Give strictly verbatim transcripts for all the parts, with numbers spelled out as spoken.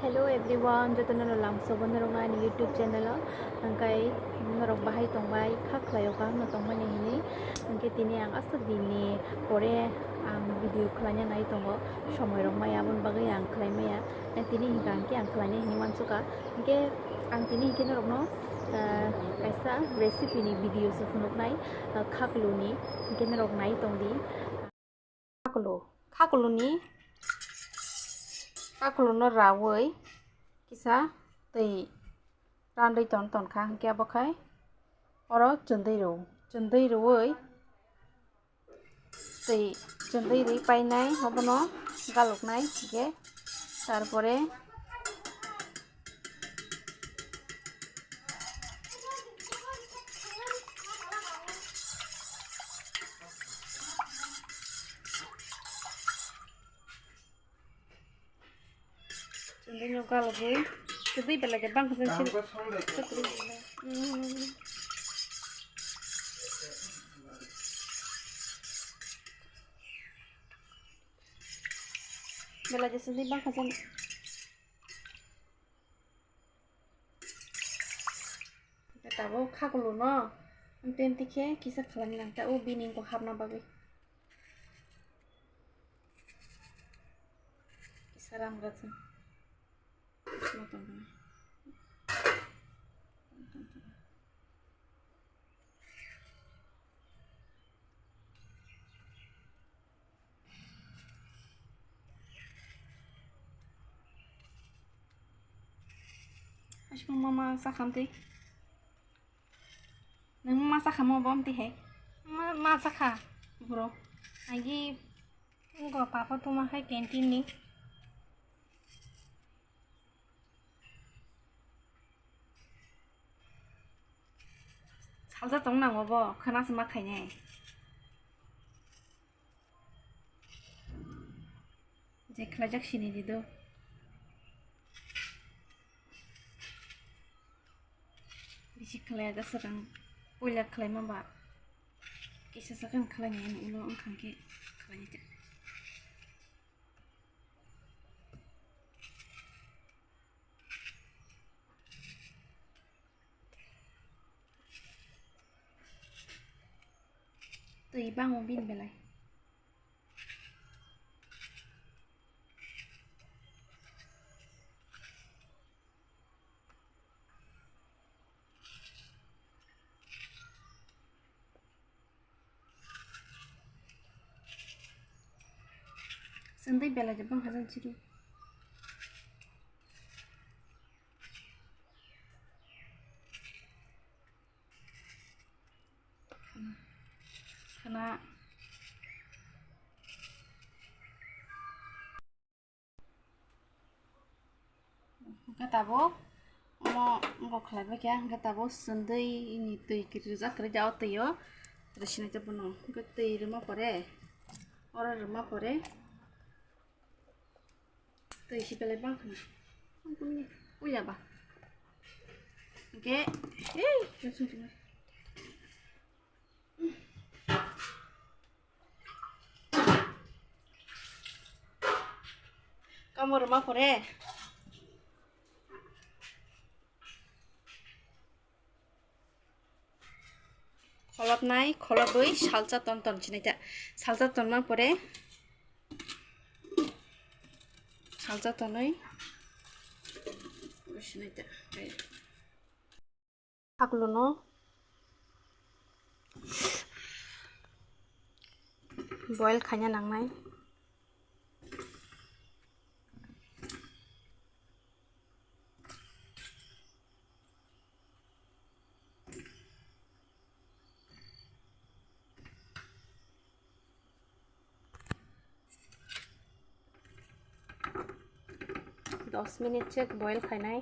Hello everyone, jotono no lamsogo norok ani YouTube channel o. Hwnkhe norok bahai tongbai, kha khlaio, kaham no tongmani hinwi. Hwnkhe tini ang aswk dinni pore ang video khlaina nai tongo, somoi rok maya, aboni bagwi ang khlai maya. Tini hwnkha hwnkhe ang khlaina hinwi wansukha. Hwnkhe ang tini hwnkhe norokno, ah, kaisa recipe ni video se phunuknai, ah, khakluni, hwnkhe norok nai tongdi. Khakulu, khakuluni, khakulono raui kisa twi randwi ton ton kha, hwnkhe abo khai oro chwndwi rw, chwndwi rwui twi chwndwi rwi painai, obono galuknai, hwnkhe tarpore Chwndwi no galugwi, chwndwi belai de bang khe chwng siri. Belai de chwndwi bang khe chwng. Tabuk khakulu no, amte amte khe kisa khlai nang ta, o bini wngkok hapna bagwi. Kisa ram rajin. Kisa tong khe. Asma mama sakha amtwi. Nang ma sakha mo bom ti hai. Ma, ma sakha bro. Agi ngo papa tuma hai canteen ni. Salsa tong nang bo khana se ma khainai. Je khlaijak sini di do. Bisi khlai jak swkang puila khlaima ba. Kisa swkang khlaini ani ulo wngkha khe khlaini ta. Twi bango bini belai. Chwndwi belai de bang hajan chiri. Khana. Hwnkhe tabuk omo wngkok khlai bai khe, hwnkhe tabuk chwndwi ni twi kwrwi rijak, kwrwi ja o twi o rwsini tei bono hwnkhe twi rwma pore, oro rwma pore twi si belai bang khna. Puila ba hwnkhe ei. Kamo rwma pore. Kholopnai, kholopwi salsa ton ton sinai ta. Salsa tonma pore. Salsa tonwi. Sinai ta. Khakluno boil khaina nangnai. Dos minute se boil khainai.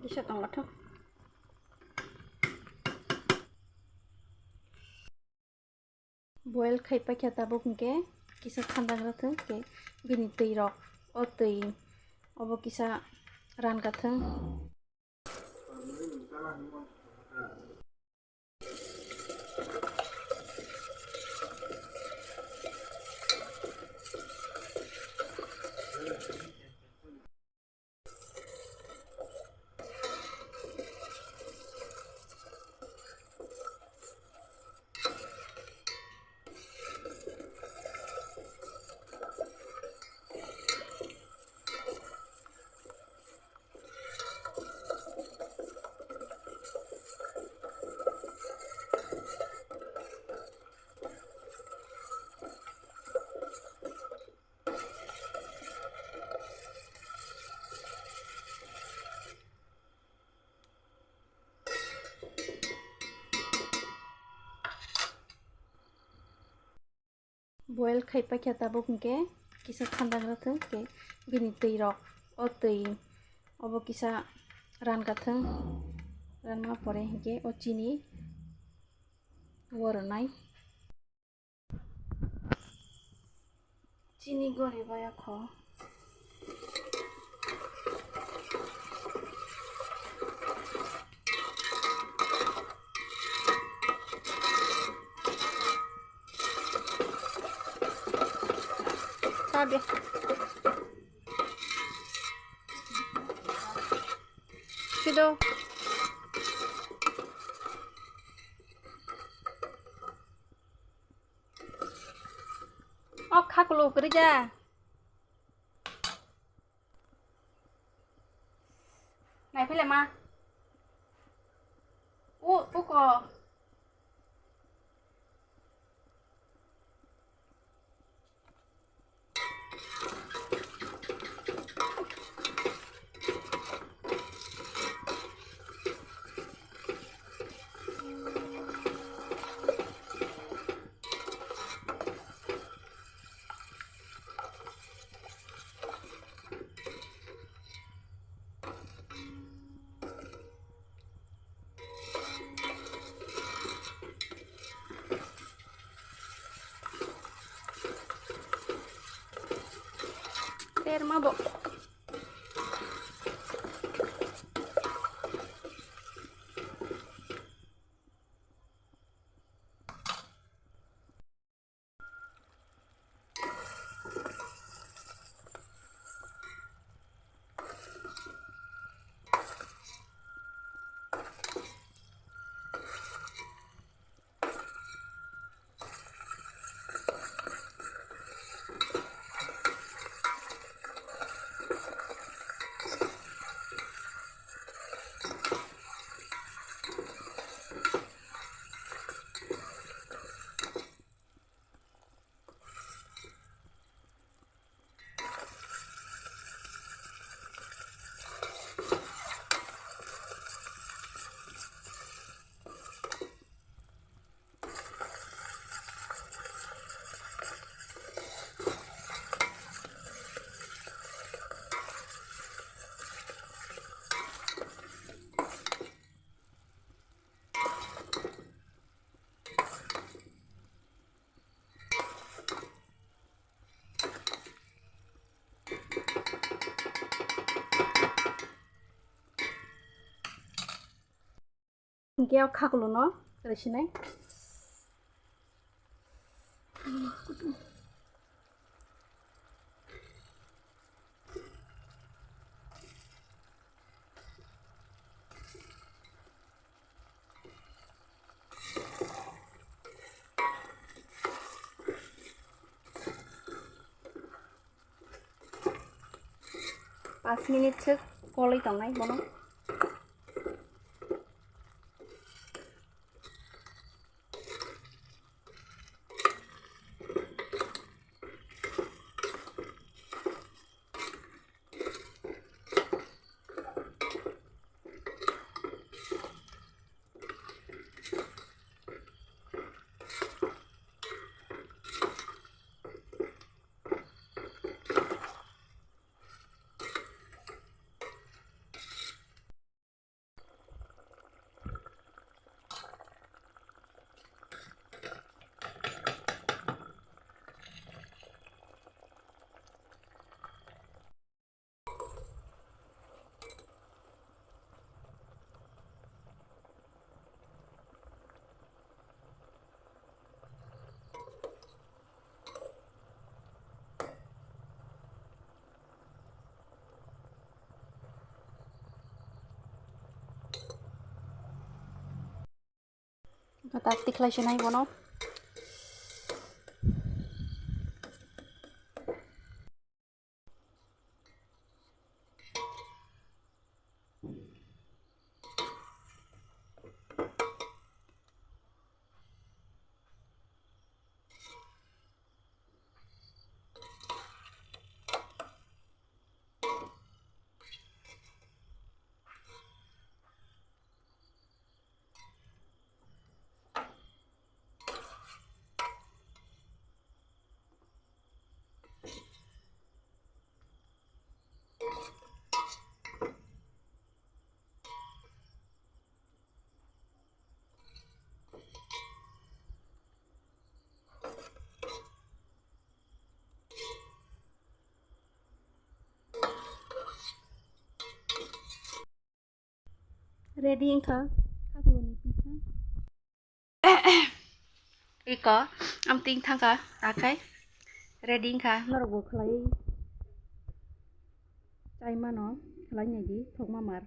Kisa tonglathok. Boil khai paikha tabuk hwnkhe kisa thanda wnglathok, hwnkhe bini twi rok, o twi obo kisa rangathok. Boil khai paikha tabuk hwnkhe kisa thanda wnglathok, hwnkhe bini twi rok, o twi obo kisa rangathok, ranma pore hwnkhe o chini o rwnai. Chini gori baya kho. Tabi. Sido. O khakulu kwrwi da. Naiphile ma. U, uko. Terma bo. Hingke o khakulu no rwsinai. Pas minute se koloi tongnai bono. Ata tikhlai sinai bono. Ready wngkha khakloni pitha. Iko, amtwing thangkha, akhai ready wngkha, norokbo khlaiwi chai mano, khlai naidi, thokma mar.